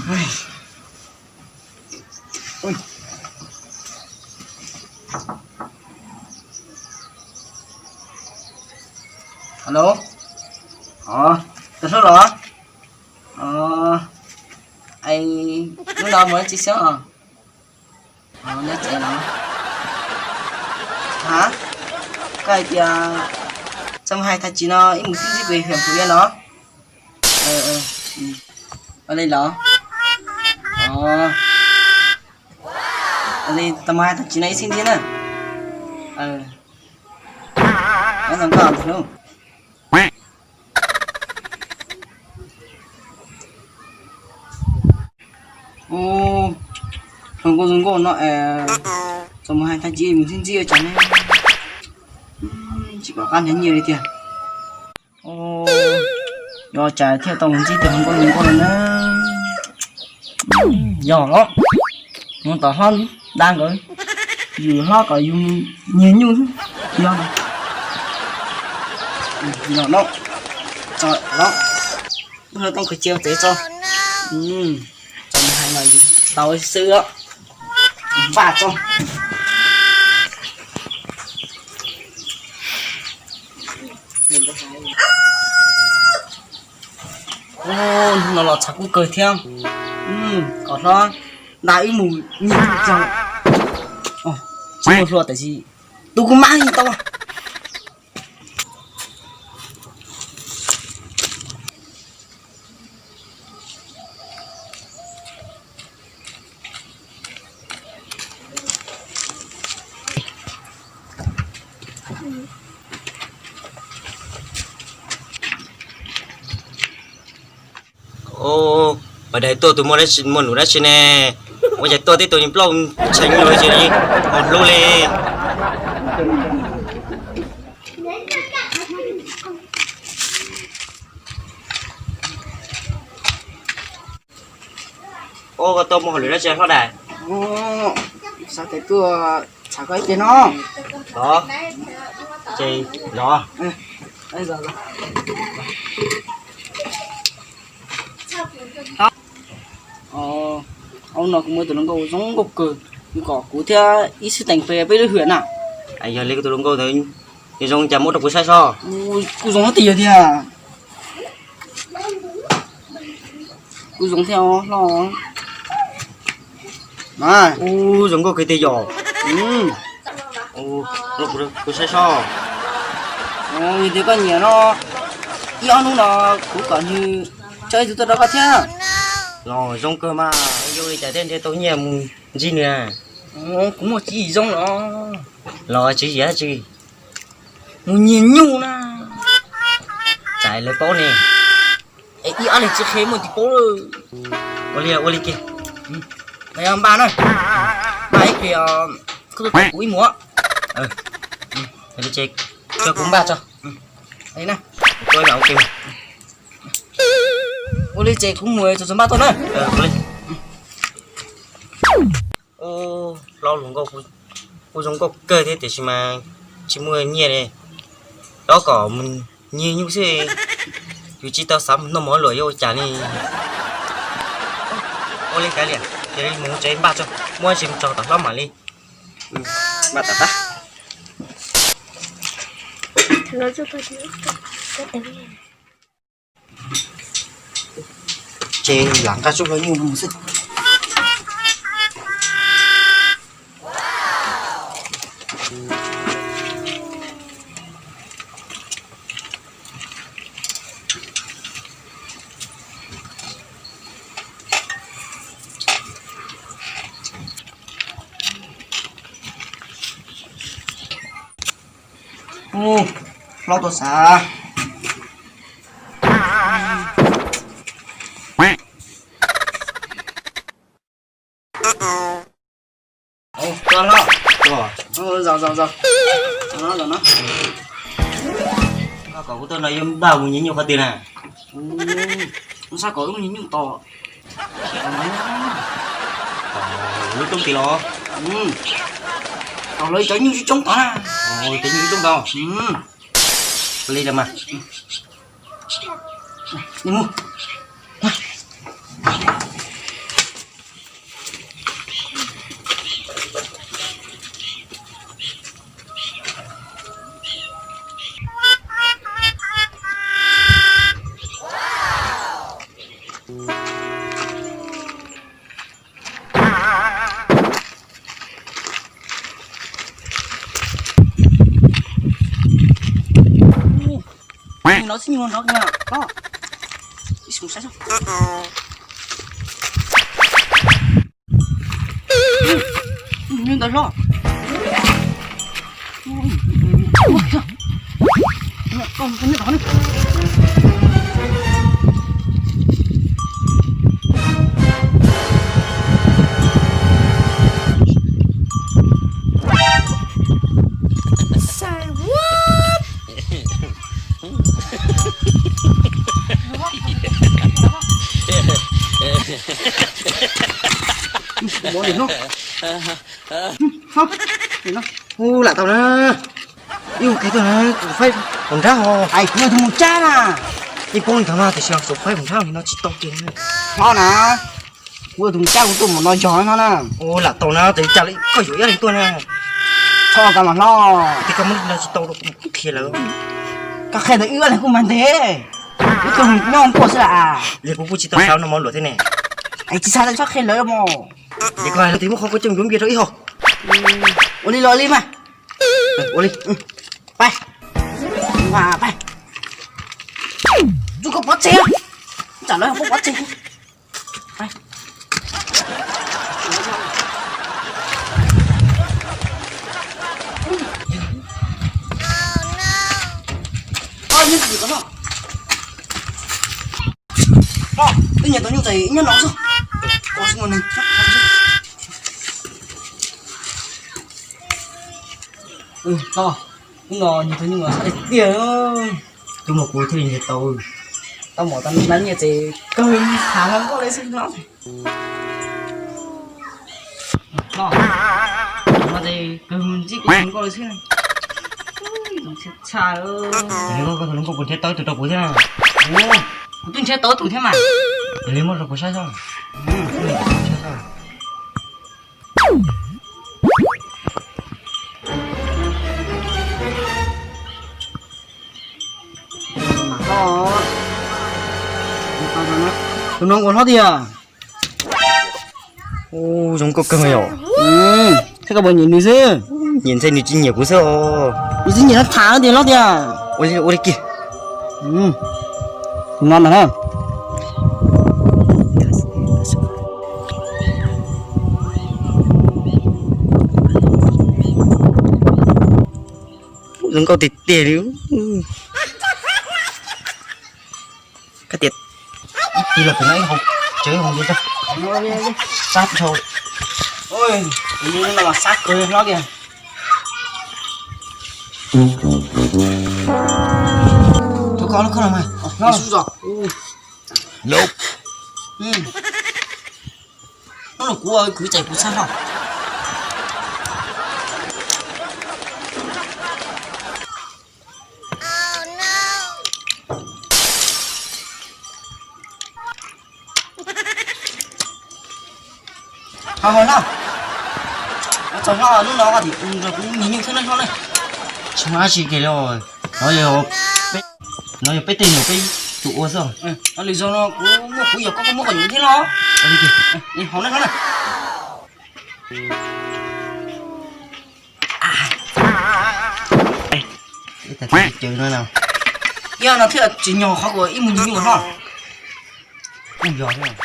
Alo, tau hlob los? Es hnub no mus dab tsi xwb os? Nyob tsev los? Ha, koj hais tias txog mus hais tag tsis no ib mus xwb ntsib pem hwm Phum Ia los? Ua li los? Ua li tau mus hais tag tsis no ib xwb ntsib na. Nyob zoo koj ntag lauj. Hluas nkauj zoo nkauj no es, txog mus hais tag tsis mus ntsib ntsib ua cas ne, tsis pom qab hnav nyiaj li tiag. Ua cas thiaj tau mus ntsib tus hluas nkauj zoo nkauj no na. Yog los, mus tom hlob ntab nkawd, yus hlob kom yus nyiag nyuj xwb. Yog, yog no, tso los, hnub no tau khaws cia tsev tso. Tso mus hais los tau xwb os. Npaj tso. Hnub no los txhav kub kawg thiab. Kom hlob ntab wb mus nyiag nyuj tso. Tsis muaj hlua tab sis tu kuv mab li tau. Ua cas tuaj tus muaj num dab tsi ne? Ua cas tuaj tib tug niag plaub tshee nyuj tsis li, mus hlub li. Ua koj tuaj muaj hauj lwm dab tsi hlob dais? Xav tias tuaj txham koj ib pliag no. Los, ces los. Hnub no kuv muaj tus hluas nkauj zoo nkauj kawg, nws kom kuv thiab ib xib teem peb lub hwm na. Yog li tus hluas nkauj ntawd nws zoo cas muab rau kuv saib seb. Kuj zoo tiag tiag. Kuj zoo thiab hlob. Kuj zoo nkauj kawg tiag yom. Kuv saib seb. Yog tias koj nyiam no, ib ob hnub no kuv kom nws tso ib tug tuaj rau koj thiab. Los zoo kawg mas, yuav li cas thiaj nrhiav tau nyiaj mus ntsib nws? Kuv muaj tswv yim zoo los. Los tswv yim dab tsi? Mus nyiag nyuj na. Tsam lawv paub ne. Es ib ob leeg tsis qhia muaj tus paub lawm. Ua li, ua li kiag. Npaj na. Npaj ib pliag koj tuaj tom kuv ib muag. Ua li ces kuv npaj tso. Ua li ces kuv mus txog txog npaj tuaj na. Hlob hluas nkauj kuj zoo nkauj kawg thiab tiam sis mas tsis muaj nyiaj li. Rov kom mus nyiag nyuj xwb, yus tsis tau xav mus noj mov luam yuav ua cas li. Ua li kav liam, cia li mus tsev npaj tso, muab tsis mus tso tom hlob mam li npaj tom qab. Ces lam nqa tsob hlau nyuj no mus xwb. Ub, hlob tuaj xav. Ub, tuaj hlob. Zaum, zaum, zaum. Zaum no, zaum no. Koj kom kuv tuaj no yog npaj mus nyiag nyuj qhov twg na? Kuv xav kom wb mus nyiag nyuj tom lub roob tid los. Tom lawv cov nyuj coob coob tod na. Cov nyuj coob coob tod. Li los mas. Mus. No txij nyuag no na. Ib xyoos saib. Ntawd hlob. Ua lam tau na. Ib ua ke tuaj na, tus faib pom nrab ho. Ais, kuv yog tus mus tsab na. Yeej paub li ntawd mas tiam sis tus faib pom nrab li no tsis tau kiag. Hlob na, kuv yog tus mus tsab, kuv tuaj mus no yog no na. Ua lam tau na, tes cas li koj yuav ib leeg tuaj na. Txhob ka mas hlob. Tes koj muab li no tsis tau rau kuv qhia lawv. Koj qhia ntawd ib leeg kuj mag ntev. Ib tug nyob nkuaj xwb las. Li kuv kuj tsis tau xav no mov luam thiab ne. Ais, tsis xav tau txhob qhia lawv mos. Li koj hais tes muab qhov kua coj yuav npias rau ib hom. Ua li los li mas. Ua li. Pab, pab, tsuj koj pov tseg. Tsam lawv pov tseg. Twb nyiam tau nyuj tes nyob no xwb. Hnub no nyiam tau nyuj tiag tiag. Hnub no kuv thiaj li nyiam tau. Tau mov tau nab nyiaj ces kawg tham hluas nkauj li xwb no. No ces kawg ntsib kuv hluas nkauj li xwb. Txha, koj tus hluas nkauj kuv nrhiav tau ib tug rau kuv thiab. Kuv twb nrhiav tau ib tug thiab mas. Yog li muab rau kuv saib tso. Tus no ua hlob tiag. Zoo nkauj kawg yom. Thiab koj puas nyiam nws xwb? Nyiam ntxhe nws tsis nyiam kuv xwb os. Nws tsis nyiam no tham tias hlob tiag. Ua li kiag. Tus no ntag na. Zoo nkauj tiag tiag li. Koj tias ib tig los pem no ib hauv, tsev ib hauv ntawd. Sab dhau. Tus no mas sab kawg hlob tiag. Thov koj los koj los mas. Hnub no kuv kwv cais kuv txhab hlo. Hos hos no, txog hlob hnub no tim kuv nyiag nyuj thiab na hlob na. Tsis muaj dab tsi kiag li. No yog, no yog peb tej nyuam peb tus ua xwb. Lwm zaus no kuv muaj kuv yog koj, koj muab kom yus thiab los. Hauv na hlob na. Yog no thiaj tsis nyog qhov uas ib mus nyiag nyuj hlob. Kuj yog thiab.